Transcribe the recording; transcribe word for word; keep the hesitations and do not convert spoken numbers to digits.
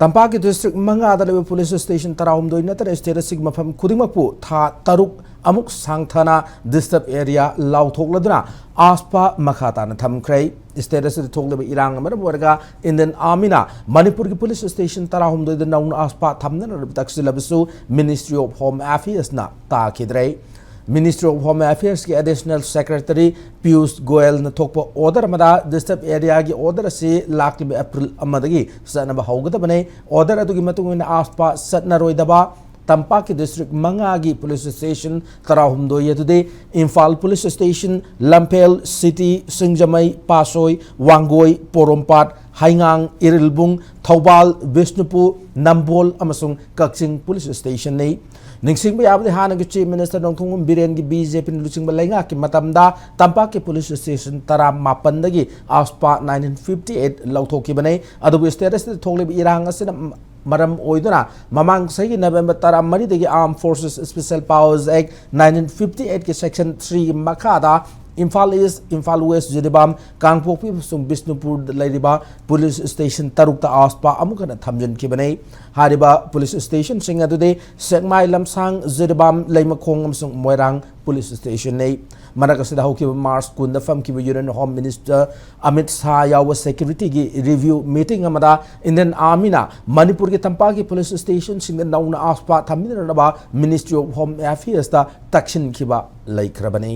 ꯇꯝꯄꯥꯛꯀꯤ ꯗꯤꯁꯇ꯭ꯔꯤꯛ ꯃꯉꯥꯗ ꯂꯩꯕ ꯄꯨꯂꯤꯁ ꯁ꯭ꯇꯦꯁꯟ ꯇꯔꯥꯍꯨꯝꯗꯣꯏ ꯅꯠꯇꯅ ꯁ꯭ꯇꯦꯠ ꯑꯁꯤꯒꯤ ꯃꯐꯝ ꯈꯨꯗꯤꯡꯃꯛꯄꯨ ꯊꯥ ꯇꯔꯨꯛ ꯑꯃꯨꯛ ꯁꯥꯡꯊꯅ ꯗꯤꯁꯇꯔꯕ ꯑꯦꯔꯤꯌꯥ ꯂꯥꯎꯊꯣꯛꯂꯗꯨꯅ ꯑꯥꯁꯄꯥ ꯃꯈꯥ ꯇꯥꯅ ꯊꯝꯈ꯭ꯔꯦ꯫ ꯁ꯭ꯇꯦꯠ ꯑꯁꯤꯗ ꯊꯣꯛꯂꯤꯕ ꯏꯔꯥꯡꯅ ꯃꯔꯝ ꯑꯣꯏꯔꯒ ꯏꯟꯗꯤꯌꯟ ꯑꯥꯔꯃꯤꯅ ꯃꯅꯤꯄꯨꯔꯒꯤ ꯄꯨꯂꯤꯁ ꯁ꯭ꯇꯦꯁꯟ ꯇꯔꯥꯍꯨꯝꯗꯣꯏꯗ ꯅꯧꯅ ꯑꯥꯁꯄꯥ ꯊꯝꯅꯅꯕ ꯇꯛꯁꯤꯜꯂꯕꯁꯨ Ministry of Home Affairsꯅ ꯇꯥꯈꯤꯗ꯭ꯔꯦ꯫ Ministry of Home Affairsꯀꯤ Additional Secretary Piyush ꯒꯣꯌꯜꯅ ꯊꯣꯛꯄ ꯑꯣꯔꯗꯔ ꯑꯃꯗ ꯗꯤꯁꯇꯔꯕ ꯑꯦꯔꯤꯌꯥꯒꯤ ꯑꯣꯔꯗꯔ ꯑꯁꯤ ꯂꯥꯛꯂꯤꯕ ꯑꯦꯄ꯭ꯔꯤꯜ ꯑꯃꯗꯒꯤ ꯆꯠꯅꯕ ꯍꯧꯒꯗꯕꯅꯤ꯫ ꯑꯣꯔꯗꯔ ꯑꯗꯨꯒꯤ ꯃꯇꯨꯡ ꯏꯟꯅ ꯑꯥꯁꯄꯥ ꯆꯠꯅꯔꯣꯏꯗꯕ ꯇꯝꯄꯥꯛꯀꯤ ꯗꯤꯁꯇ꯭ꯔꯤꯛ ꯃꯉꯥꯒꯤ ꯄꯨꯂꯤꯁ ꯁ꯭ꯇꯦꯁꯟ ꯇꯔꯥꯍꯨꯝꯗꯣꯏ ꯑꯗꯨꯗꯤ Imphal police station, Lamphel, city, Singjamei, Patsoi, Wangoi, Porompat, ꯍꯩꯉꯥꯡ, ꯏꯔꯤꯜꯕꯨꯡ, ꯊꯧꯕꯥꯜ, ꯕꯤꯁꯅꯨꯄꯨꯔ, ꯅꯝꯕꯣꯜ ꯑꯃꯁꯨꯡ ꯀꯛꯆꯤꯡ ꯄꯨꯂꯤꯁ ꯁ꯭ꯇꯦꯁꯟꯅꯤ꯫ ꯅꯤꯡꯁꯤꯡꯕ ꯌꯥꯕꯗꯤ ꯍꯥꯟꯅꯒꯤ ꯆꯤꯐ ꯃꯤꯅꯤꯁꯇꯔ ꯅꯣꯡꯊꯣꯝꯕꯝ ꯕꯤꯔꯦꯟꯒꯤ ꯕꯤ ꯖꯦ ꯄꯤꯅ ꯂꯨꯆꯤꯡꯕ ꯂꯩꯉꯥꯛꯀꯤ ꯃꯇꯝꯗ ꯇꯝꯄꯥꯛꯀꯤ ꯄꯨꯂꯤꯁ ꯁ꯭ꯇꯦꯁꯟ ꯇꯔꯥꯃꯥꯄꯟꯗꯒꯤ ꯑꯥꯁꯄꯥ ꯅꯥꯏꯟꯇꯤꯟ ꯐꯤꯐꯇꯤ ꯑꯩꯠ ꯂꯧꯊꯣꯛꯈꯤꯕꯅꯤ꯫ ꯑꯗꯨꯕꯨ ꯁ꯭ꯇꯦꯠ ꯑꯁꯤꯗ ꯊꯣꯛꯂꯤꯕ ꯏꯔꯥꯡ ꯑꯁꯤꯅ ꯃꯔꯝ ꯑꯣꯏꯗꯨꯅ ꯃꯃꯥꯡ ꯆꯍꯤꯒꯤ ꯅꯕꯦꯝꯕꯔ ꯇꯔꯥꯃꯔꯤꯗꯒꯤ Armed Forces Special Powers Act nineteen fifty ꯑꯩꯠꯀꯤ Section three ꯃꯈꯥꯗ ꯏꯝꯐꯥꯜ ꯏꯁ, ꯏꯝꯐꯥꯜ ꯋꯦꯁ, ꯖꯤꯔꯤꯕꯥꯝ, ꯀꯥꯡꯄꯣꯛꯄꯤ ꯑꯃꯁꯨꯡ ꯕꯤꯁꯅꯨꯄꯨꯔꯗ ꯂꯩꯔꯤꯕ ꯄꯨꯂꯤꯁ ꯁ꯭ꯇꯦꯁꯟ ꯇꯔꯨꯛꯇ ꯑꯥꯁꯄꯥ ꯑꯃꯨꯛ ꯍꯟꯅ ꯊꯝꯖꯤꯟꯈꯤꯕꯅꯤ꯫ ꯍꯥꯏꯔꯤꯕ ꯄꯨꯂꯤꯁ ꯁ꯭ꯇꯦꯁꯟꯁꯤꯡ ꯑꯗꯨꯗꯤ ꯁꯦꯛꯃꯥꯏ, ꯂꯝꯁꯥꯡ, ꯖꯤꯔꯤꯕꯥꯝ, ꯂꯩꯃꯈꯣꯡ ꯑꯃꯁꯨꯡ ꯃꯣꯏꯔꯥꯡ ꯄꯨꯂꯤꯁ ꯁ꯭ꯇꯦꯁꯟꯅꯤ꯫ ꯃꯔꯛ ꯑꯁꯤꯗ ꯍꯧꯈꯤꯕ ꯃꯥꯔꯆ ꯀꯨꯟꯗ ꯐꯝꯈꯤꯕ union home minister Amit Shah ꯌꯥꯎꯕ ꯁꯦꯀ꯭ꯌꯨꯔꯤꯇꯤꯒꯤ ꯔꯤꯚ꯭ꯌꯨ ꯃꯤꯇꯤꯡ ꯑꯃꯗ ꯏꯟꯗꯤꯌꯟ ꯑꯥꯔꯃꯤꯅ ꯃꯅꯤꯄꯨꯔꯒꯤ ꯇꯝꯄꯥꯛꯀꯤ ꯄꯨꯂꯤꯁ ꯁ꯭ꯇꯦꯁꯟꯁꯤꯡꯗ ꯅꯧꯅ ꯑꯥꯁꯄꯥ ꯊꯝꯕꯤꯅꯅꯕ Ministry of Home Affairsꯇ ꯇꯛꯁꯤꯟꯈꯤꯕ ꯂꯩꯈ꯭ꯔꯕꯅꯤ꯫